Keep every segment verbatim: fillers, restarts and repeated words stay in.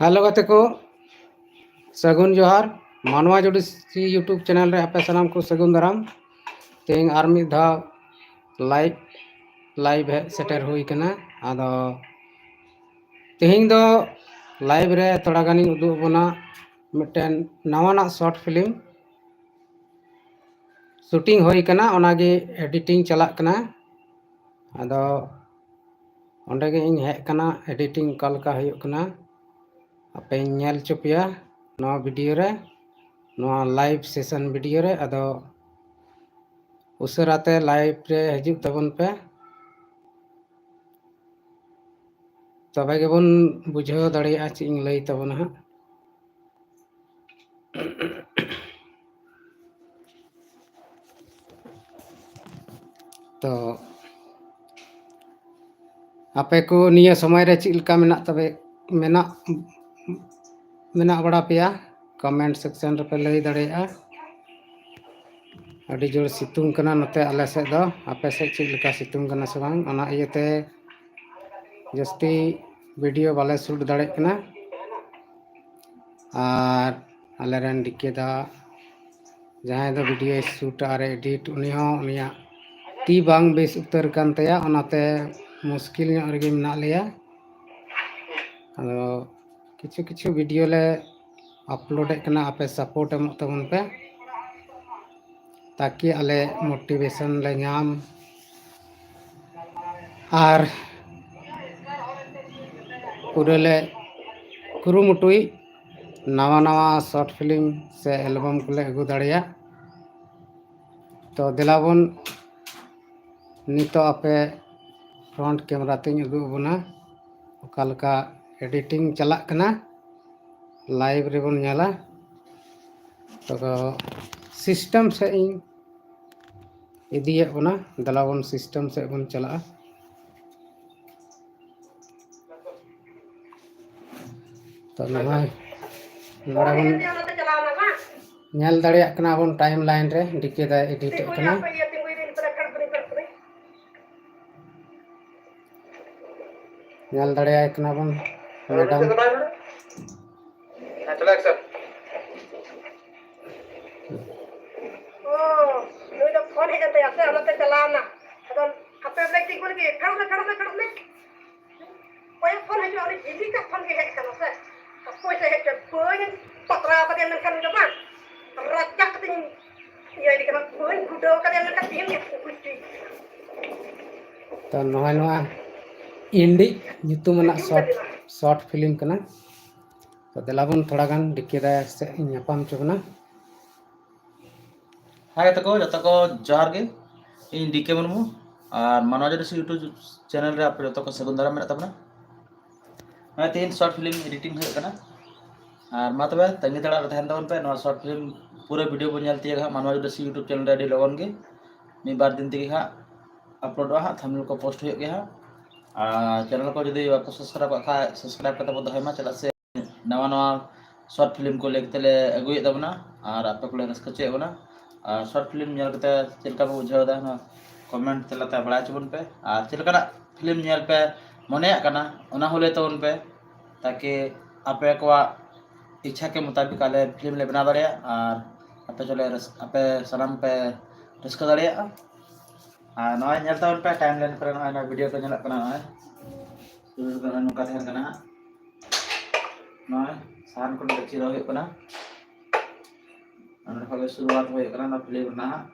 Hello ᱜᱟᱛᱮ ᱠᱚ, ᱥᱟᱹᱜᱩᱱ ᱡᱚᱦᱟᱨ᱾ ᱢᱟᱱᱣᱟ ᱡᱳᱲᱤ ᱥᱤ YouTube ᱪᱮᱱᱮᱞ ᱨᱮ ᱟᱯᱮ ᱥᱟᱱᱟᱢ ᱠᱚ ᱥᱟᱹᱜᱩᱱ ᱫᱟᱨᱟᱢ᱾ ᱛᱮᱦᱮᱧ ᱟᱨ ᱢᱤᱫ ᱫᱷᱟᱣ ᱞᱟᱭᱤᱵᱷ ᱞᱟᱭᱤᱵᱷ ᱦᱮᱡ ᱥᱮᱴᱮᱨ ᱦᱩᱭ ᱠᱟᱱᱟ᱾ ᱟᱫᱚ ᱛᱮᱦᱮᱧ ᱫᱚ ᱞᱟᱭᱤᱵᱷ ᱨᱮ ᱛᱷᱚᱲᱟ ᱜᱟᱱᱤᱧ ᱩᱫᱩᱜ ᱟᱵᱚᱱᱟ ᱢᱤᱫᱴᱮᱱ ᱱᱟᱣᱟᱱᱟᱜ ᱥᱚᱨᱴ ᱯᱷᱤᱞᱢ ᱥᱩᱴᱤᱝ ᱦᱩᱭ ᱠᱟᱱᱟ, ᱚᱱᱟᱜᱮ ᱮᱰᱤᱴᱤᱝ ᱪᱟᱞᱟᱜ ᱠᱟᱱᱟ᱾ ᱟᱫᱚ ᱚᱸᱰᱮ ᱜᱮ ᱤᱧ ᱦᱮᱡ ᱠᱟᱱᱟ, ᱮᱰᱤᱴᱤᱝ ᱚᱠᱟ ᱞᱮᱠᱟ ᱦᱩᱭᱩᱜ ᱠᱟᱱᱟ ᱟᱯᱮᱧ ᱧᱮᱞ ᱦᱚᱪᱚ ᱯᱮᱭᱟ ᱱᱚᱣᱟ ᱵᱷᱤᱰᱤᱭᱳ ᱨᱮ, ᱱᱚᱣᱟ ᱞᱟᱭᱤᱵᱷ ᱥᱮᱥᱚᱱ ᱵᱷᱤᱰᱤᱭᱳ ᱨᱮ᱾ ᱟᱫᱚ ᱩᱥᱟᱹᱨᱟ ᱛᱮ ᱞᱟᱭᱤᱵᱷ ᱨᱮ ᱦᱤᱡᱩᱜ ᱛᱟᱵᱚᱱ ᱯᱮ, ᱛᱚᱵᱮ ᱜᱮᱵᱚᱱ ᱵᱩᱡᱷᱟᱹᱣ ᱫᱟᱲᱮᱭᱟᱜᱼᱟ ᱪᱮᱫ ᱤᱧ ᱞᱟᱹᱭ ᱛᱟᱵᱚᱱᱟ ᱦᱟᱸᱜ᱾ ᱛᱚ ᱟᱯᱮ ᱠᱚ ᱱᱤᱭᱟᱹ ᱥᱚᱢᱚᱭ ᱨᱮ ᱪᱮᱫ ᱞᱮᱠᱟ ᱢᱮᱱᱟᱜ ᱛᱟᱯᱮ, ᱢᱮᱱᱟᱜ ᱢᱮᱱᱟᱜ ᱵᱟᱲᱟ ᱯᱮᱭᱟ? ᱠᱚᱢᱮᱱᱴ ᱥᱮᱠᱥᱚᱱ ᱨᱮᱯᱮ ᱞᱟᱹᱭ ᱫᱟᱲᱮᱭᱟᱜᱼᱟ᱾ ᱟᱹᱰᱤ ᱡᱳᱨ ᱥᱤᱛᱩᱝ ᱠᱟᱱᱟ ᱱᱚᱛᱮ ᱟᱞᱮ ᱥᱮᱫ ᱫᱚ᱾ ᱟᱯᱮ ᱥᱮᱫ ᱪᱮᱫ ᱞᱮᱠᱟ ᱥᱤᱛᱩᱝ ᱠᱟᱱᱟ ᱥᱮ ᱵᱟᱝ, ᱚᱱᱟ ᱤᱭᱟᱹᱛᱮ ᱡᱟᱹᱥᱛᱤ ᱵᱷᱤᱰᱤᱭᱳ ᱵᱟᱞᱮ ᱥᱩᱴ ᱫᱟᱲᱮᱭᱟᱜ ᱠᱟᱱᱟ᱾ ᱟᱨ ᱟᱞᱮᱨᱮᱱ ᱰᱤᱠᱮ ᱫᱟ ᱡᱟᱦᱟᱸᱭ ᱫᱚ ᱵᱷᱤᱰᱤᱭᱳᱭ ᱥᱩᱴᱟ ᱟᱨ ᱮᱰᱤᱴ, ᱩᱱᱤ ᱦᱚᱸ ᱩᱱᱤᱭᱟᱜ ᱛᱤ ᱵᱟᱝ ᱵᱮᱥ ᱩᱛᱟᱹᱨ ᱠᱟᱱ ᱛᱟᱭᱟ, ᱚᱱᱟᱛᱮ ᱢᱩᱥᱠᱤᱞ ᱧᱚᱜ ᱨᱮᱜᱮ ᱢᱮᱱᱟᱜ ᱞᱮᱭᱟ᱾ ᱟᱫᱚ ᱠᱤᱪᱷᱩ ᱠᱤᱪᱷᱩ ᱵᱷᱤᱰᱤᱭᱳ ᱞᱮ ᱟᱯᱞᱳᱰᱮᱫ ᱠᱟᱱᱟ, ᱟᱯᱮ ᱥᱟᱯᱳᱨᱴ ᱮᱢᱚᱜ ᱛᱟᱵᱚᱱ ᱯᱮ, ᱛᱟᱠᱤ ᱟᱞᱮ ᱢᱳᱴᱤᱵᱷᱮᱥᱚᱱ ᱞᱮ ᱧᱟᱢ᱾ ᱟᱨ ᱯᱩᱨᱟᱹ ᱞᱮ ᱠᱩᱨᱩᱢᱩᱴᱩᱭ ᱱᱟᱣᱟ ᱱᱟᱣᱟ ᱥᱚᱨᱴ ᱯᱷᱤᱞᱢ ᱥᱮ ᱮᱞᱵᱟᱢ ᱠᱚᱞᱮ ᱟᱹᱜᱩ ᱫᱟᱲᱮᱭᱟᱜ᱾ ᱛᱚ ᱫᱮᱞᱟ ᱵᱚᱱ ᱱᱤᱛᱚᱜ ᱟᱯᱮ ᱯᱷᱨᱚᱱᱴ ᱠᱮᱢᱮᱨᱟ ᱛᱤᱧ ᱩᱫᱩᱜ ᱟᱵᱚᱱᱟ ᱚᱠᱟ ᱞᱮᱠᱟ ᱮᱰᱤᱴᱤᱝ ᱪᱟᱞᱟᱜ ᱠᱟᱱᱟ, ᱞᱟᱭᱤᱵᱷ ᱨᱮᱵᱚᱱ ᱧᱮᱞᱟ᱾ ᱛᱚ ᱥᱤᱥᱴᱮᱢ ᱥᱮᱫ ᱤᱧ ᱤᱫᱤᱭᱮᱫ ᱵᱚᱱᱟ, ᱫᱮᱞᱟ ᱵᱚᱱ ᱥᱤᱥᱴᱮᱢ ᱥᱮᱫ ᱵᱚᱱ ᱪᱟᱞᱟᱜᱼᱟ᱾ ᱛᱚ ᱱᱚᱜᱼᱚᱭ ᱱᱚᱰᱮ ᱵᱚᱱ ᱧᱮᱞ ᱫᱟᱲᱮᱭᱟᱜ ᱠᱟᱱᱟ ᱵᱚᱱ ᱴᱟᱭᱤᱢ ᱞᱟᱭᱤᱱ ᱨᱮ ᱰᱤᱠᱮ ᱫᱟᱭ ᱮᱰᱤᱴᱮᱫ ᱠᱟᱱᱟ᱾ ᱧᱮᱞ ᱫᱟᱲᱮᱭᱟᱭ ᱠᱟᱱᱟ ᱵᱚᱱ ᱢᱮᱰᱟᱢ᱾ ᱚ, ᱱᱩᱭ ᱫᱚ ᱯᱷᱳᱱ ᱦᱮᱡ ᱮᱱ ᱛᱟᱭᱟ ᱥᱮ, ᱚᱱᱟᱛᱮ ᱪᱟᱞᱟᱣ ᱮᱱᱟ᱾ ᱟᱫᱚ ᱟᱯᱮ ᱵᱮᱜᱽ ᱛᱤᱸᱜᱩ ᱞᱟᱹᱜᱤᱫ, ᱯᱷᱮᱰᱚᱜ ᱢᱮ, ᱯᱷᱮᱰᱚᱜ ᱢᱮ, ᱯᱷᱮᱰᱚᱜ ᱢᱮ᱾ ᱚᱠᱚᱭᱮ ᱯᱷᱳᱱ ᱦᱤᱡᱩᱜᱼᱟ, ᱩᱱᱤ ᱦᱤᱞᱤ ᱠᱟᱜ ᱯᱷᱳᱱ ᱜᱮ ᱦᱮᱡ ᱟᱠᱟᱱᱟ ᱥᱮ᱾ ᱚᱠᱚᱭ ᱥᱮ ᱦᱮᱡ ᱪᱚ, ᱵᱟᱹᱧ ᱯᱟᱛᱨᱟᱣ ᱠᱟᱫᱮᱭᱟ, ᱢᱮᱱᱠᱷᱟᱱ ᱩᱱᱤ ᱫᱚ ᱵᱟᱝ, ᱨᱟᱪᱟ ᱠᱟᱛᱮᱧ ᱤᱭᱟᱹᱭᱮ ᱠᱟᱱᱟ, ᱵᱟᱹᱧ ᱜᱩᱰᱟᱹᱣ ᱠᱟᱫᱮᱭᱟ, ᱢᱮᱱᱠᱷᱟᱱ ᱛᱮᱦᱮᱧ ᱜᱮ ᱜᱩᱡᱩᱭ᱾ ᱛᱚ ᱱᱚᱜᱼᱚᱭ ᱱᱚᱣᱟ ᱤᱱᱰᱤ ᱧᱩᱛᱩᱢ ᱟᱱᱟᱜ ᱦᱤᱡᱩᱜ ᱥᱚᱨᱴ ᱠᱟᱫᱮᱭᱟ᱾ ᱥᱚᱨᱴ ᱯᱷᱤᱞᱢ ᱠᱟᱱᱟ᱾ ᱛᱚ ᱫᱮᱞᱟ ᱵᱚᱱ ᱛᱷᱚᱲᱟ ᱜᱟᱱ ᱰᱤᱠᱮ ᱫᱟ ᱥᱮᱫ ᱤᱧ ᱧᱟᱯᱟᱢ ᱦᱚᱪᱚ ᱵᱚᱱᱟ᱾ ᱦᱟᱭ ᱜᱟᱛᱮ ᱠᱚ, ᱡᱚᱛᱚ ᱠᱚ ᱡᱚᱦᱟᱨ ᱜᱮ᱾ ᱤᱧ ᱰᱤ ᱠᱮ ᱢᱩᱨᱢᱩ ᱟᱨ ᱢᱟᱱᱣᱟ ᱡᱳᱨ ᱥᱤ YouTube ᱪᱮᱱᱮᱞ ᱨᱮ ᱟᱯᱮ ᱡᱚᱛᱚ ᱠᱚ ᱥᱟᱹᱜᱩᱱ ᱫᱟᱨᱟᱢ ᱢᱮᱱᱟᱜ ᱛᱟᱵᱚᱱᱟ᱾ ᱱᱚᱜᱼᱚᱭ ᱛᱮᱦᱮᱧ ᱥᱚᱨᱴ ᱯᱷᱤᱞᱢ ᱮᱰᱤᱴᱤᱝ ᱦᱩᱭᱩᱜ ᱠᱟᱱᱟ᱾ ᱟᱨ ᱢᱟ ᱛᱚᱵᱮ ᱛᱟᱺᱜᱤ ᱛᱟᱲᱟᱜ ᱨᱮ ᱛᱟᱦᱮᱱ ᱛᱟᱵᱚᱱ ᱯᱮ᱾ ᱱᱚᱣᱟ ᱥᱚᱨᱴ ᱯᱷᱤᱞᱢ ᱯᱩᱨᱟᱹ ᱵᱷᱤᱰᱤᱭᱳ ᱵᱚᱱ ᱧᱮᱞ ᱛᱤᱭᱳᱜᱟ ᱦᱟᱸᱜ ᱢᱟᱱᱣᱟ ᱡᱳᱨ ᱥᱤ YouTube ᱪᱮᱱᱮᱞ ᱨᱮ ᱟᱹᱰᱤ ᱞᱚᱜᱚᱱ ᱜᱮ, ᱢᱤᱫ ᱵᱟᱨ ᱫᱤᱱ ᱛᱮᱜᱮ ᱦᱟᱸᱜ ᱟᱯᱞᱳᱰᱚᱜᱼᱟ ᱦᱟᱸᱜ, ᱛᱷᱟᱢᱵᱱᱮᱞ ᱠᱚ ᱯᱳᱥᱴ ᱦᱩᱭᱩᱜ ᱜᱮᱭᱟ ᱦᱟᱸᱜ᱾ ᱟᱨ ᱪᱮᱱᱮᱞ ᱠᱚ ᱡᱩᱫᱤ ᱵᱟᱠᱚ ᱥᱟᱵᱥᱠᱨᱟᱭᱵ ᱠᱟᱜ ᱠᱷᱟᱡ ᱥᱟᱵᱥᱠᱨᱟᱭᱵ ᱠᱟᱛᱮ ᱵᱚ ᱫᱚᱦᱚᱭ ᱢᱟ, ᱪᱮᱫᱟᱜ ᱥᱮ ᱱᱟᱣᱟ ᱱᱟᱣᱟ ᱥᱚᱨᱴ ᱯᱷᱤᱞᱢ ᱠᱚ ᱞᱟᱹᱭ ᱠᱟᱛᱮ ᱞᱮ ᱟᱹᱜᱩᱭᱮᱫ ᱛᱟᱵᱚᱱᱟ ᱟᱨ ᱟᱯᱮ ᱠᱚᱞᱮ ᱨᱟᱹᱥᱠᱟᱹ ᱦᱚᱪᱚᱭᱮᱫ ᱵᱚᱱᱟ᱾ ᱟᱨ ᱥᱚᱨᱴ ᱯᱷᱤᱞᱢ ᱧᱮᱞ ᱠᱟᱛᱮ ᱪᱮᱫ ᱞᱮᱠᱟ ᱯᱮ ᱵᱩᱡᱷᱟᱹᱣ ᱮᱫᱟ, ᱱᱚᱣᱟ ᱠᱚᱢᱮᱱᱴ ᱛᱟᱞᱟᱛᱮ ᱵᱟᱲᱟᱭ ᱦᱚᱪᱚ ᱵᱚᱱ ᱯᱮ᱾ ᱟᱨ ᱪᱮᱫ ᱞᱮᱠᱟᱱᱟᱜ ᱯᱷᱤᱞᱢ ᱧᱮᱞ ᱯᱮ ᱢᱚᱱᱮᱭᱟᱜ ᱠᱟᱱᱟ, ᱚᱱᱟ ᱦᱚᱸ ᱞᱟᱹᱭ ᱛᱟᱵᱚᱱ ᱯᱮ, ᱛᱟᱠᱤ ᱟᱯᱮ ᱠᱚᱣᱟᱜ ᱤᱪᱪᱷᱟ ᱠᱮ ᱢᱩᱛᱟᱵᱤᱠ ᱟᱞᱮ ᱯᱷᱤᱞᱢ ᱞᱮ ᱵᱮᱱᱟᱣ ᱫᱟᱲᱮᱭᱟᱜ ᱟᱨ ᱟᱯᱮ ᱪᱚᱞᱮ ᱨᱟᱹᱥ-, ᱟᱯᱮ ᱥᱟᱱᱟᱢ ᱯᱮ ᱨᱟᱹᱥᱠᱟᱹ ᱫᱟᱲᱮᱭᱟᱜᱼᱟ᱾ ᱟᱨ ᱱᱚᱜᱼᱚᱭ ᱧᱮᱞ ᱛᱟᱵᱚᱱ ᱯᱮ ᱴᱟᱭᱤᱢ ᱞᱟᱭᱤᱱ ᱠᱚᱨᱮ, ᱱᱚᱜᱼᱚᱭ ᱱᱚᱣᱟ ᱵᱷᱤᱰᱤᱭᱳ ᱠᱚ ᱧᱮᱞᱚᱜ ᱠᱟᱱᱟ, ᱱᱚᱜᱼᱚᱭ ᱥᱩᱨ ᱨᱮ ᱱᱚᱝᱠᱟ ᱛᱟᱦᱮᱱ ᱠᱟᱱᱟ ᱦᱟᱸᱜ᱾ ᱱᱚᱜᱼᱚᱭ ᱥᱟᱦᱟᱱ ᱠᱚ ᱱᱚᱰᱮ ᱪᱤᱨᱟᱹᱣ ᱦᱩᱭᱩᱜ ᱠᱟᱱᱟ᱾ ᱟᱨ ᱱᱚᱰᱮ ᱠᱷᱚᱱ ᱜᱮ ᱥᱩᱨᱩᱣᱟᱛ ᱦᱩᱭᱩᱜ ᱠᱟᱱᱟ ᱱᱚᱣᱟ ᱯᱷᱤᱞᱢ ᱨᱮᱱᱟᱜ ᱦᱟᱸᱜ᱾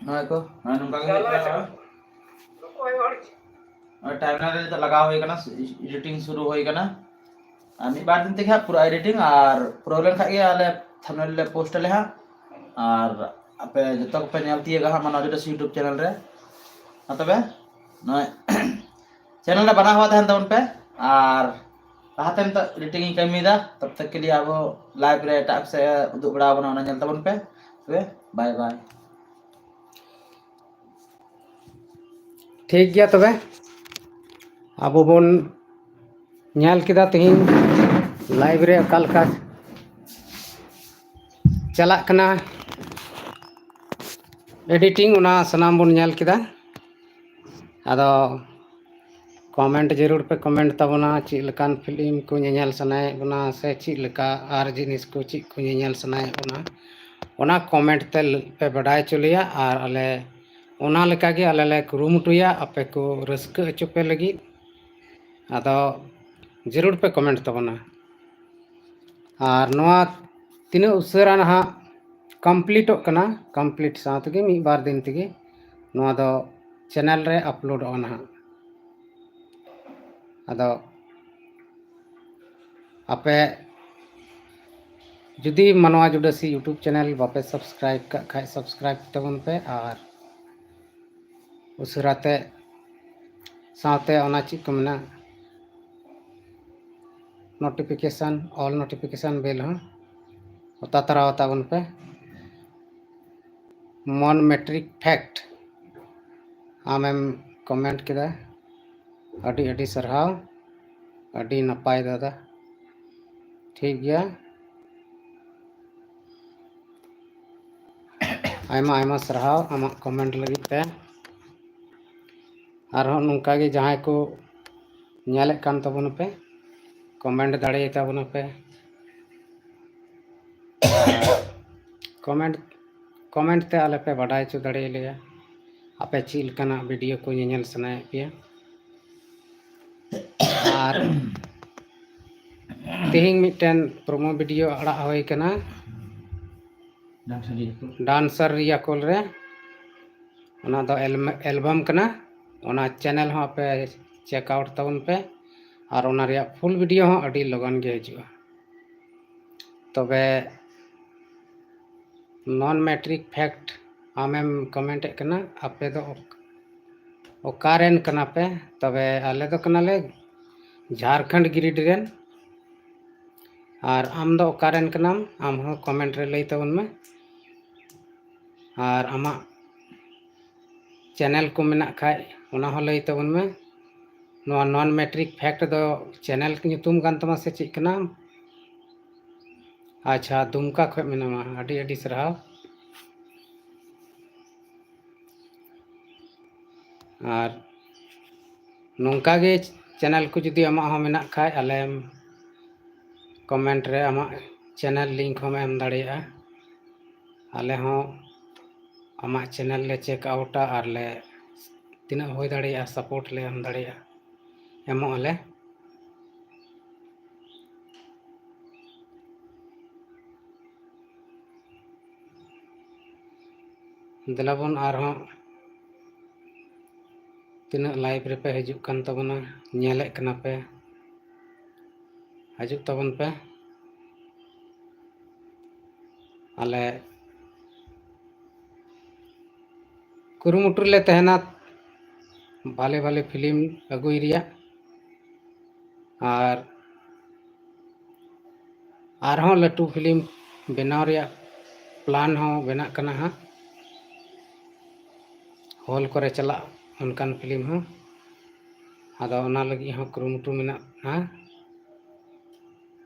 ᱱᱚᱜᱼᱚᱭ ᱠᱚ, ᱱᱚᱜᱼᱚᱭ ᱱᱚᱝᱠᱟ ᱜᱮ ᱦᱩᱭᱩᱜ ᱠᱟᱱᱟ᱾ ᱱᱚᱜᱼᱚᱭ ᱴᱟᱭᱤᱢᱞᱟᱭᱤᱱ ᱨᱮ ᱱᱤᱛᱚᱜ ᱞᱟᱜᱟᱣ ᱦᱩᱭ ᱠᱟᱱᱟ, ᱮᱰᱤᱴᱤᱝ ᱥᱩᱨᱩ ᱦᱩᱭ ᱠᱟᱱᱟ᱾ ᱟᱨ ᱢᱤᱫ ᱵᱟᱨ ᱫᱤᱱ ᱛᱮᱜᱮ ᱦᱟᱸᱜ ᱯᱩᱨᱟᱹ ᱮᱰᱤᱴᱤᱝ ᱟᱨ ᱯᱩᱨᱟᱹᱣ ᱞᱮᱱᱠᱷᱟᱡ ᱜᱮ ᱟᱞᱮ ᱛᱷᱟᱢᱵᱱᱮᱞ ᱞᱮ ᱯᱳᱥᱴ ᱟᱞᱮ ᱦᱟᱸᱜ᱾ ᱟᱨ ᱟᱯᱮ ᱡᱚᱛᱚ ᱠᱚᱯᱮ ᱧᱮᱞ ᱛᱤᱭᱳᱜᱟ ᱦᱟᱸᱜ ᱢᱟᱱᱣᱟ ᱡᱳᱨ ᱥᱤ YouTube ᱪᱮᱱᱮᱞ ᱨᱮ᱾ ᱢᱟ ᱛᱚᱵᱮ ᱱᱚᱜᱼᱚᱭ ᱪᱮᱱᱮᱞ ᱨᱮ ᱵᱟᱱᱟ ᱦᱚᱲ ᱛᱟᱦᱮᱱ ᱛᱟᱵᱚᱱ ᱯᱮ᱾ ᱟᱨ ᱞᱟᱦᱟᱛᱮ ᱱᱤᱛᱚᱜ ᱮᱰᱤᱴᱤᱝ ᱤᱧ ᱠᱟᱹᱢᱤᱭᱮᱫᱟ, ᱛᱚᱵ ᱛᱚᱠ ᱠᱮ ᱞᱤᱭᱮ ᱟᱵᱚ ᱞᱟᱭᱤᱵᱷ ᱨᱮ ᱮᱴᱟᱜ ᱥᱮᱫ ᱩᱫᱩᱜ ᱵᱟᱲᱟ ᱟᱵᱚᱱᱟ, ᱚᱱᱟ ᱧᱮᱞ ᱛᱟᱵᱚᱱ ᱯᱮ᱾ ᱛᱚᱵᱮ ᱵᱟᱭ ᱵᱟᱭ᱾ ᱴᱷᱤᱠ ᱜᱮᱭᱟ, ᱛᱚᱵᱮ ᱟᱵᱚ ᱵᱚᱱ ᱧᱮᱞ ᱠᱮᱫᱟ ᱛᱮᱦᱮᱧ ᱞᱟᱭᱤᱵᱷ ᱨᱮ ᱚᱠᱟ ᱞᱮᱠᱟ ᱪᱟᱞᱟᱜ ᱠᱟᱱᱟ ᱮᱰᱤᱴᱤᱝ, ᱚᱱᱟ ᱥᱟᱱᱟᱢ ᱵᱚᱱ ᱧᱮᱞ ᱠᱮᱫᱟ᱾ ᱟᱫᱚ comment ᱡᱟᱹᱨᱩᱲ ᱯᱮ comment ᱛᱟᱵᱚᱱᱟ, ᱪᱮᱫ ᱞᱮᱠᱟᱱ film ᱠᱚ ᱧᱮᱧᱮᱞ ᱥᱟᱱᱟᱭᱮᱫ ᱵᱚᱱᱟ, ᱥᱮ ᱪᱮᱫ ᱞᱮᱠᱟ ᱟᱨ ᱡᱤᱱᱤᱥ ᱠᱚ ᱪᱮᱫ ᱠᱚ ᱧᱮᱧᱮᱞ ᱥᱟᱱᱟᱭᱮᱫ ᱵᱚᱱᱟ, ᱚᱱᱟ comment ᱛᱮ ᱯᱮ ᱵᱟᱰᱟᱭ ᱦᱚᱪᱚ ᱞᱮᱭᱟ᱾ ᱟᱨ ᱟᱞᱮ ᱚᱱᱟ ᱞᱮᱠᱟᱜᱮ ᱟᱞᱮ ᱞᱮ ᱠᱩᱨᱩᱢᱩᱴᱩᱭᱟ ᱟᱯᱮ ᱠᱚ ᱨᱟᱹᱥᱠᱟᱹ ᱦᱚᱪᱚ ᱯᱮ ᱞᱟᱹᱜᱤᱫ᱾ ᱟᱫᱚ ᱡᱟᱹᱨᱩᱲ ᱯᱮ comment ᱛᱟᱵᱚᱱᱟ᱾ ᱟᱨ ᱱᱚᱣᱟ ᱛᱤᱱᱟᱹᱜ ᱩᱥᱟᱹᱨᱟ ᱱᱟᱦᱟᱜ completeᱚᱜ ᱠᱟᱱᱟ, complete ᱥᱟᱶ ᱛᱮᱜᱮ ᱢᱤᱫ ᱵᱟᱨ ᱫᱤᱱ ᱛᱮᱜᱮ ᱱᱚᱣᱟ ᱫᱚ channel ᱨᱮ uploadᱚᱜᱼᱟ ᱱᱟᱦᱟᱜ᱾ ᱟᱫᱚ ᱟᱯᱮ ᱡᱩᱫᱤ ᱢᱟᱱᱣᱟ ᱡᱩᱰᱟᱹᱥᱤ YouTube channel ᱵᱟᱯᱮ subscribe ᱠᱟᱜ ᱠᱷᱟᱡ, subscribe ᱛᱟᱵᱚᱱ ᱯᱮ᱾ ᱟᱨ ᱩᱥᱟᱹᱨᱟ ᱛᱮ ᱥᱟᱶᱛᱮ ᱚᱱᱟ ᱪᱮᱫ ᱠᱚ ᱢᱮᱱᱟ, notification, all notification bell ᱦᱚᱸ ᱚᱛᱟ ᱛᱟᱨᱟᱣ ᱛᱟᱵᱚᱱ ᱯᱮ᱾ Mon Matric Fact ᱟᱢᱮᱢ comment ᱠᱮᱫᱟ, ᱟᱹᱰᱤ ᱟᱹᱰᱤ ᱥᱟᱨᱦᱟᱣ, ᱟᱹᱰᱤ ᱱᱟᱯᱟᱭ ᱫᱟᱫᱟ᱾ ᱴᱷᱤᱠ ᱜᱮᱭᱟ, ᱟᱭᱢᱟ ᱟᱭᱢᱟ ᱥᱟᱨᱦᱟᱣ ᱟᱢᱟᱜ comment ᱞᱟᱹᱜᱤᱫ ᱛᱮ᱾ ᱟᱨᱦᱚᱸ ᱱᱚᱝᱠᱟ ᱜᱮ ᱡᱟᱦᱟᱸᱭ ᱠᱚ ᱧᱮᱞᱮᱫ ᱠᱟᱱ ᱛᱟᱵᱚᱱᱟᱯᱮ, comment ᱫᱟᱲᱮᱭᱟᱛᱟᱵᱚᱱᱟᱯᱮ᱾ comment comment ᱛᱮ ᱟᱞᱮ ᱯᱮ ᱵᱟᱰᱟᱭ ᱦᱚᱪᱚ ᱫᱟᱲᱮᱭᱟᱞᱮᱭᱟ ᱟᱯᱮ ᱪᱮᱫ ᱞᱮᱠᱟᱱᱟᱜ video ᱠᱚ ᱧᱮᱧᱮᱞ ᱥᱟᱱᱟᱭᱮᱫ ᱯᱮᱭᱟ᱾ ᱟᱨ ᱛᱮᱦᱮᱧ ᱢᱤᱫᱴᱮᱱ promo video ᱟᱲᱟᱜ ᱦᱩᱭ ᱠᱟᱱᱟ ᱰᱟᱱᱥᱟᱨ ᱨᱤᱭᱟ ᱠᱚᱞ ᱨᱮ᱾ ᱚᱱᱟ ᱫᱚ ᱮᱞᱢ-, album ᱠᱟᱱᱟ᱾ ᱚᱱᱟ channel ᱦᱚᱸ ᱟᱯᱮ check out ᱛᱟᱵᱚᱱ ᱯᱮ, ᱟᱨ ᱚᱱᱟ ᱨᱮᱭᱟᱜ full video ᱦᱚᱸ ᱟᱹᱰᱤ ᱞᱚᱜᱚᱱ ᱜᱮ ᱦᱤᱡᱩᱜᱼᱟ᱾ ᱛᱚᱵᱮ Non Matric Fact ᱟᱢᱮᱢ comment ᱮᱫ ᱠᱟᱱᱟ, ᱟᱯᱮ ᱫᱚ ᱚᱠ-, ᱚᱠᱟ ᱨᱮᱱ ᱠᱟᱱᱟ ᱯᱮ? ᱛᱚᱵᱮ ᱟᱞᱮ ᱫᱚ ᱠᱟᱱᱟᱞᱮ ᱡᱷᱟᱲᱠᱷᱚᱸᱰ ᱜᱤᱨᱤᱰᱤ ᱨᱮᱱ᱾ ᱟᱨ ᱟᱢ ᱫᱚ ᱚᱠᱟ ᱨᱮᱱ ᱠᱟᱱᱟᱢ? ᱟᱢ ᱦᱚᱸ comment ᱨᱮ ᱞᱟᱹᱭ ᱛᱟᱵᱚᱱ ᱢᱮ᱾ ᱟᱨ ᱟᱢᱟᱜ channel ᱠᱚ ᱢᱮᱱᱟᱜ ᱠᱷᱟᱡ, ᱚᱱᱟ ᱦᱚᱸ ᱞᱟᱹᱭ ᱛᱟᱵᱚᱱ ᱢᱮ᱾ ᱱᱚᱣᱟ Non Matric Fact ᱫᱚ channel ᱧᱩᱛᱩᱢ ᱠᱟᱱ ᱛᱟᱢᱟ ᱥᱮ ᱪᱮᱫ ᱠᱟᱱᱟ? ᱟᱪᱪᱷᱟ, ᱫᱩᱢᱠᱟ ᱠᱷᱚᱡ ᱢᱮᱱᱟᱢᱟ, ᱟᱹᱰᱤ ᱟᱹᱰᱤ ᱥᱟᱨᱦᱟᱣ᱾ ᱟᱨ ᱱᱚᱝᱠᱟ ᱜᱮ ᱪᱮᱱᱮᱞ ᱠᱚ ᱡᱩᱫᱤ ᱟᱢᱟᱜ ᱦᱚᱸ ᱢᱮᱱᱟᱜ ᱠᱷᱟᱡ, ᱟᱞᱮᱢ ᱠᱚᱢᱮᱱᱴ ᱨᱮ ᱟᱢᱟᱜ ᱪᱮᱱᱮᱞ ᱞᱤᱝᱠ ᱦᱚᱸᱢ ᱮᱢ ᱫᱟᱲᱮᱭᱟᱜᱼᱟ᱾ ᱟᱞᱮ ᱦᱚᱸ ᱟᱢᱟᱜ ᱪᱮᱱᱮᱞ ᱞᱮ ᱪᱮᱠ ᱟᱣᱩᱴᱟ ᱟᱨ ᱞᱮ ᱛᱤᱱᱟᱹᱜ ᱦᱩᱭ ᱫᱟᱲᱮᱭᱟᱜᱼᱟ ᱥᱟᱯᱳᱨᱴ ᱞᱮ ᱮᱢ ᱫᱟᱲᱮᱭᱟᱜᱼᱟ, ᱮᱢᱚᱜ ᱟᱞᱮ᱾ ᱫᱮᱞᱟᱵᱚᱱ ᱟᱨᱦᱚᱸ ᱛᱤᱱᱟᱹᱜ ᱞᱟᱭᱤᱵᱷ ᱨᱮᱯᱮ ᱦᱤᱡᱩᱜ ᱠᱟᱱ ᱛᱟᱵᱚᱱᱟ, ᱧᱮᱞᱮᱫ ᱠᱟᱱᱟ ᱯᱮ, ᱦᱤᱡᱩᱜ ᱛᱟᱵᱚᱱ ᱯᱮ᱾ ᱟᱞᱮ ᱠᱩᱨᱩᱢᱩᱴᱩ ᱨᱮᱞᱮ ᱛᱟᱦᱮᱱᱟ ᱵᱷᱟᱞᱮ ᱵᱷᱟᱞᱮ ᱯᱷᱤᱞᱢ ᱟᱹᱜᱩᱭ ᱨᱮᱭᱟᱜ, ᱟᱨ ᱟᱨᱦᱚᱸ ᱞᱟᱹᱴᱩ ᱯᱷᱤᱞᱢ ᱵᱮᱱᱟᱣ ᱨᱮᱭᱟᱜ ᱯᱞᱟᱱ ᱦᱚᱸ ᱵᱮᱱᱟᱜ ᱠᱟᱱᱟ ᱦᱟᱸᱜ, ᱦᱚᱞ ᱠᱚᱨᱮ ᱪᱟᱞᱟᱜ ᱚᱱᱠᱟᱱ ᱯᱷᱤᱞᱢ ᱦᱚᱸ᱾ ᱟᱫᱚ ᱚᱱᱟ ᱞᱟᱹᱜᱤᱫ ᱦᱚᱸ ᱠᱩᱨᱩᱢᱩᱴᱩ ᱢᱮᱱᱟᱜᱼᱟ᱾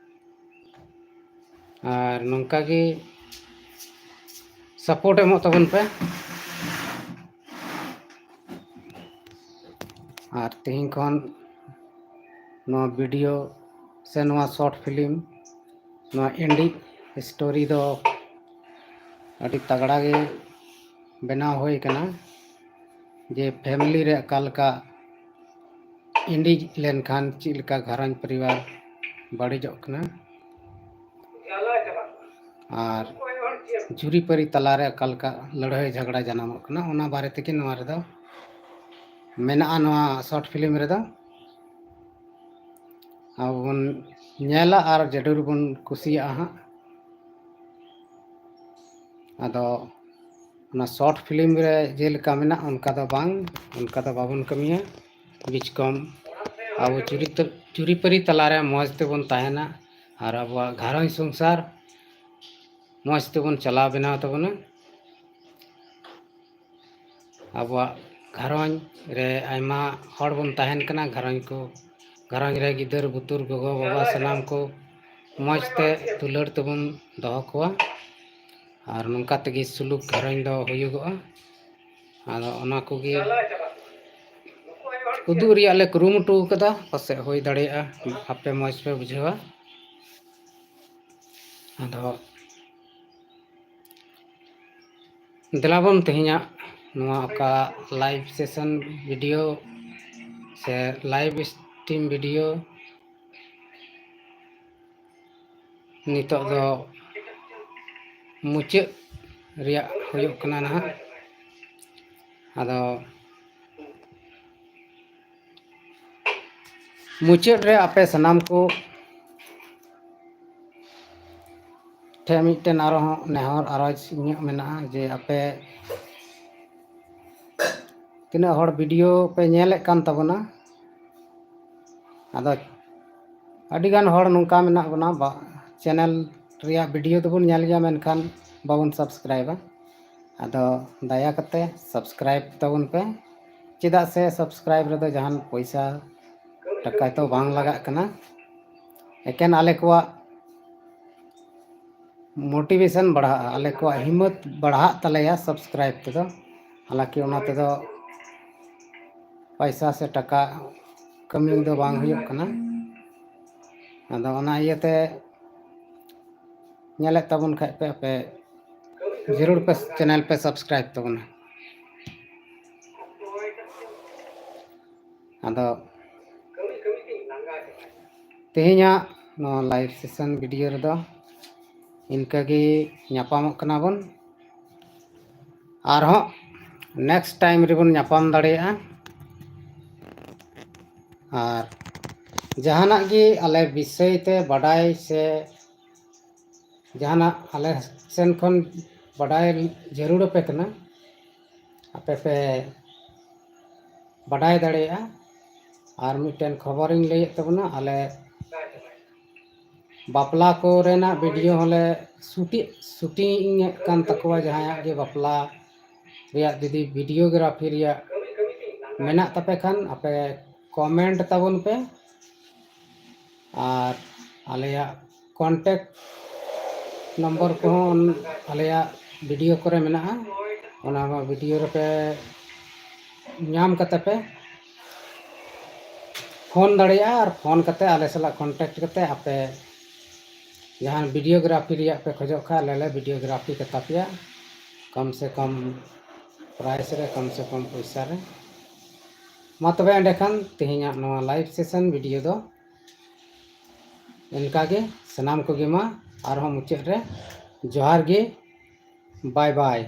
ᱟᱨ ᱱᱚᱝᱠᱟ ᱜᱮ ᱥᱟᱯᱳᱨᱴ ᱮᱢᱚᱜ ᱛᱟᱵᱚᱱ ᱯᱮ᱾ ᱟᱨ ᱛᱮᱦᱮᱧ ᱠᱷᱚᱱ ᱱᱚᱣᱟ ᱵᱷᱤᱰᱤᱭᱳ ᱥᱮ ᱱᱚᱣᱟ ᱥᱚᱨᱴ ᱯᱷᱤᱞᱢ, ᱱᱚᱣᱟ ᱤᱱᱰᱤ ᱥᱴᱳᱨᱤ ᱫᱚ ᱟᱹᱰᱤ ᱛᱟᱜᱽᱲᱟ ᱜᱮ ᱵᱮᱱᱟᱣ ᱦᱩᱭ ᱠᱟᱱᱟ, ᱡᱮ ᱯᱷᱮᱢᱮᱞᱤ ᱨᱮ ᱚᱠᱟ ᱞᱮᱠᱟ ᱤᱱᱰᱤ ᱞᱮᱱᱠᱷᱟᱱ ᱪᱮᱫ ᱞᱮᱠᱟ ᱜᱷᱟᱨᱚᱸᱡᱽ ᱯᱚᱨᱤᱵᱟᱨ ᱵᱟᱹᱲᱤᱡᱚᱜ ᱠᱟᱱᱟ, ᱟᱨ ᱡᱩᱨᱤᱯᱟᱹᱨᱤ ᱛᱟᱞᱟᱨᱮ ᱚᱠᱟ ᱞᱮᱠᱟ ᱞᱟᱹᱲᱦᱟᱹᱭ ᱡᱷᱟᱜᱽᱲᱟ ᱡᱟᱱᱟᱢᱚᱜ ᱠᱟᱱᱟ, ᱚᱱᱟ ᱵᱟᱨᱮ ᱛᱮᱜᱮ ᱱᱚᱣᱟ ᱨᱮᱫᱚ ᱢᱮᱱᱟᱜᱼᱟ, ᱱᱚᱣᱟ ᱥᱚᱨᱴ ᱯᱷᱤᱞᱢ ᱨᱮᱫᱚ᱾ ᱟᱵᱚ ᱵᱚᱱ ᱧᱮᱞᱟ ᱟᱨ ᱡᱟᱹᱨᱩᱲ ᱵᱚᱱ ᱠᱩᱥᱤᱭᱟᱜᱼᱟ ᱦᱟᱸᱜ᱾ ᱟᱫᱚ ᱚᱱᱟ ᱥᱚᱨᱴ ᱯᱷᱤᱞᱢ ᱨᱮ ᱡᱮᱞᱮᱠᱟ ᱢᱮᱱᱟᱜ, ᱚᱱᱠᱟ ᱫᱚ ᱵᱟᱝ, ᱚᱱᱠᱟ ᱫᱚ ᱵᱟᱵᱚᱱ ᱠᱟᱹᱢᱤᱭᱟ᱾ ᱵᱤᱪᱠᱚᱢ ᱟᱵᱚ ᱡᱩᱨᱤ ᱛᱟ-, ᱡᱩᱨᱤᱯᱟᱹᱨᱤ ᱛᱟᱞᱟᱨᱮ ᱢᱚᱡᱽ ᱛᱮᱵᱚᱱ ᱛᱟᱦᱮᱱᱟ ᱟᱨ ᱟᱵᱚᱣᱟᱜ ᱜᱷᱟᱨᱚᱸᱡᱽ ᱥᱚᱝᱥᱟᱨ ᱢᱚᱡᱽ ᱛᱮᱵᱚᱱ ᱪᱟᱞᱟᱣ ᱵᱮᱱᱟᱣ ᱛᱟᱵᱚᱱᱟ᱾ ᱟᱵᱚᱣᱟᱜ ᱜᱷᱟᱨᱚᱸᱡᱽ ᱨᱮ ᱟᱭᱢᱟ ᱦᱚᱲ ᱵᱚᱱ ᱛᱟᱦᱮᱱ ᱠᱟᱱᱟ, ᱜᱷᱟᱨᱚᱸᱡᱽ ᱠᱚ, ᱜᱷᱟᱨᱚᱸᱡᱽ ᱨᱮ ᱜᱤᱫᱟᱹᱨ ᱵᱩᱛᱩᱨ, ᱜᱚᱜᱚ ᱵᱟᱵᱟ, ᱥᱟᱱᱟᱢ ᱠᱚ ᱢᱚᱡᱽ ᱛᱮ ᱫᱩᱞᱟᱹᱲ ᱛᱮᱵᱚᱱ ᱫᱚᱦᱚ ᱠᱚᱣᱟ᱾ ᱟᱨ ᱱᱚᱝᱠᱟ ᱛᱮᱜᱮ ᱥᱩᱞᱩᱠ ᱜᱷᱟᱨᱚᱸᱡᱽ ᱫᱚ ᱦᱩᱭᱩᱜᱚᱜᱼᱟ᱾ ᱟᱫᱚ ᱚᱱᱟ ᱠᱚᱜᱮ ᱩᱫᱩᱜ ᱨᱮᱭᱟᱜ ᱞᱮ ᱠᱩᱨᱩᱢᱩᱴᱩ ᱟᱠᱟᱫᱟ, ᱯᱟᱥᱮᱡ ᱦᱩᱭ ᱫᱟᱲᱮᱭᱟᱜᱼᱟ ᱟᱯᱮ ᱢᱚᱡᱽ ᱯᱮ ᱵᱩᱡᱷᱟᱹᱣᱟ᱾ ᱟᱫᱚ ᱫᱮᱞᱟ ᱵᱚᱱ ᱛᱮᱦᱮᱧᱟᱜ ᱱᱚᱣᱟ ᱚᱠᱟ live session video ᱥᱮ live stream video ᱱᱤᱛᱚᱜ ᱫᱚ ᱢᱩᱪᱟᱹᱫ ᱨᱮᱭᱟᱜ ᱦᱩᱭᱩᱜ ᱠᱟᱱᱟ ᱱᱟᱦᱟᱜ᱾ ᱟᱫᱚ ᱢᱩᱪᱟᱹᱫ ᱨᱮ ᱟᱯᱮ ᱥᱟᱱᱟᱢ ᱠᱚ ᱴᱷᱮᱱ ᱢᱤᱫᱴᱮᱱ ᱟᱨᱦᱚᱸ ᱱᱮᱦᱚᱨ ᱟᱨᱚᱡᱽ ᱤᱧᱟᱹᱜ ᱢᱮᱱᱟᱜᱼᱟ ᱡᱮ ᱟᱯᱮ ᱛᱤᱱᱟᱹᱜ ᱦᱚᱲ video ᱯᱮ ᱧᱮᱞᱮᱫ ᱠᱟᱱ ᱛᱟᱵᱚᱱᱟ, ᱟᱫᱚ ᱟᱹᱰᱤᱜᱟᱱ ᱦᱚᱲ ᱱᱚᱝᱠᱟ ᱢᱮᱱᱟᱜ ᱵᱚᱱᱟ, ᱵᱟ-, channel ᱨᱮᱭᱟᱜ video ᱫᱚᱵᱚᱱ ᱧᱮᱞ ᱜᱮᱭᱟ, ᱢᱮᱱᱠᱷᱟᱱ ᱵᱟᱵᱚᱱ subscribeᱟ᱾ ᱟᱫᱚ ᱫᱟᱭᱟ ᱠᱟᱛᱮ subscribe ᱛᱟᱵᱚᱱ ᱯᱮ, ᱪᱮᱫᱟᱜ ᱥᱮ subscribe ᱨᱮᱫᱚ ᱡᱟᱦᱟᱱ ᱯᱚᱭᱥᱟ ᱴᱟᱠᱟ ᱛᱚ ᱵᱟᱝ ᱞᱟᱜᱟᱜ ᱠᱟᱱᱟ, ᱮᱠᱮᱱ ᱟᱞᱮ ᱠᱚᱣᱟᱜ motivation ᱵᱟᱲᱦᱟᱜᱼᱟ, ᱟᱞᱮ ᱠᱚᱣᱟᱜ ᱦᱤᱢᱢᱚᱛ ᱵᱟᱲᱦᱟᱜ ᱛᱟᱞᱮᱭᱟ subscribe ᱛᱮᱫᱚ᱾ ᱦᱟᱞᱟᱸᱠᱤ ᱚᱱᱟ ᱛᱮᱫᱚ ᱯᱚᱭᱥᱟ ᱥᱮ ᱴᱟᱠᱟ ᱠᱟᱹᱢᱤ ᱫᱚ ᱵᱟᱝ ᱦᱩᱭᱩᱜ ᱠᱟᱱᱟ᱾ ᱟᱫᱚ ᱚᱱᱟ ᱤᱭᱟᱹᱛᱮ ᱧᱮᱞᱮᱫ ᱛᱟᱵᱚᱱ ᱠᱷᱟᱡ ᱯᱮ ᱟᱯᱮ, ᱡᱟᱹᱨᱩᱲ ᱯᱮ channel ᱯᱮ subscribe ᱛᱟᱵᱚᱱᱟ᱾ ᱟᱫᱚ ᱛᱮᱦᱮᱧᱟᱜ ᱱᱚᱣᱟ live session video ᱨᱮᱫᱚ ᱤᱱᱠᱟᱹ ᱜᱮ ᱧᱟᱯᱟᱢᱚᱜ ᱠᱟᱱᱟ ᱵᱚᱱ᱾ ᱟᱨᱦᱚᱸ next time ᱨᱮᱵᱚᱱ ᱧᱟᱯᱟᱢ ᱫᱟᱲᱮᱭᱟᱜᱼᱟ᱾ ᱟᱨ ᱡᱟᱦᱟᱱᱟᱜ ᱜᱮ ᱟᱞᱮ ᱵᱤᱥᱚᱭ ᱛᱮ ᱵᱟᱰᱟᱭ ᱥᱮ ᱡᱟᱦᱟᱱᱟᱜ ᱟᱞᱮ ᱥᱮᱱ ᱠᱷᱚᱱ ᱵᱟᱰᱟᱭ ᱡᱟᱹᱨᱩᱲ ᱟᱯᱮ ᱠᱟᱱᱟ, ᱟᱯᱮ ᱯᱮ ᱵᱟᱰᱟᱭ ᱫᱟᱲᱮᱭᱟᱜᱼᱟ᱾ ᱟᱨ ᱢᱤᱫᱴᱮᱱ ᱠᱷᱚᱵᱚᱨᱤᱧ ᱞᱟᱹᱭᱮᱫ ᱛᱟᱵᱚᱱᱟ, ᱟᱞᱮ ᱵᱟᱯᱞᱟ ᱠᱚᱨᱮᱱᱟᱜ video ᱦᱚᱸᱞᱮ ᱥᱩᱴᱤ-, shooting ᱮᱫ ᱠᱟᱱ ᱛᱟᱠᱚᱣᱟ᱾ ᱡᱟᱦᱟᱸᱭᱟᱜ ᱜᱮ ᱵᱟᱯᱞᱟ ᱨᱮᱭᱟᱜ ᱡᱩᱫᱤ videography ᱨᱮᱭᱟᱜ ᱢᱮᱱᱟᱜ ᱛᱟᱯᱮ ᱠᱷᱟᱱ ᱟᱯᱮ comment ᱛᱟᱵᱚᱱ ᱯᱮ, ᱟᱨ ᱟᱞᱮᱭᱟᱜ contact number ᱠᱚᱦᱚᱸ ᱟᱞᱮᱭᱟᱜ video ᱠᱚᱨᱮ ᱢᱮᱱᱟᱜᱼᱟ, ᱚᱱᱟ video ᱨᱮᱯᱮ ᱧᱟᱢ ᱠᱟᱛᱮ ᱯᱮ ᱯᱷᱳᱱ ᱫᱟᱲᱮᱭᱟᱜᱼᱟ, ᱟᱨ ᱯᱷᱳᱱ ᱠᱟᱛᱮ ᱟᱞᱮ ᱥᱟᱞᱟᱜ ᱠᱚᱱᱴᱮᱠᱴ ᱠᱟᱛᱮ ᱟᱯᱮ ᱡᱟᱦᱟᱱ ᱵᱷᱤᱰᱤᱭᱳᱜᱨᱟᱯᱷᱤ ᱨᱮᱭᱟᱜ ᱯᱮ ᱠᱷᱚᱡᱚᱜ ᱠᱷᱟᱱ, ᱟᱞᱮ ᱞᱮ ᱵᱷᱤᱰᱤᱭᱳᱜᱨᱟᱯᱷᱤ ᱠᱟᱛᱟ ᱯᱮᱭᱟ᱾ ᱠᱚᱢ ᱥᱮ ᱠᱚᱢ ᱯᱨᱟᱭᱤᱥ ᱨᱮ, ᱠᱚᱢ ᱥᱮ ᱠᱚᱢ ᱯᱚᱭᱥᱟ ᱨᱮ᱾ ᱢᱟ ᱛᱚᱵᱮ ᱮᱸᱰᱮᱠᱷᱟᱱ ᱛᱮᱦᱮᱧᱟᱜ ᱱᱚᱣᱟ ᱞᱟᱭᱤᱵᱷ ᱥᱮᱥᱚᱱ ᱵᱷᱤᱰᱤᱭᱳ ᱫᱚ ᱤᱱᱠᱟ ᱜᱮ᱾ ᱥᱟᱱᱟᱢ ᱠᱚᱜᱮ ᱢᱟ ᱟᱨᱦᱚᱸ ᱢᱩᱪᱟᱹᱫ ᱨᱮ ᱡᱚᱦᱟᱨ ᱜᱮ, ᱵᱟᱭ ᱵᱟᱭ᱾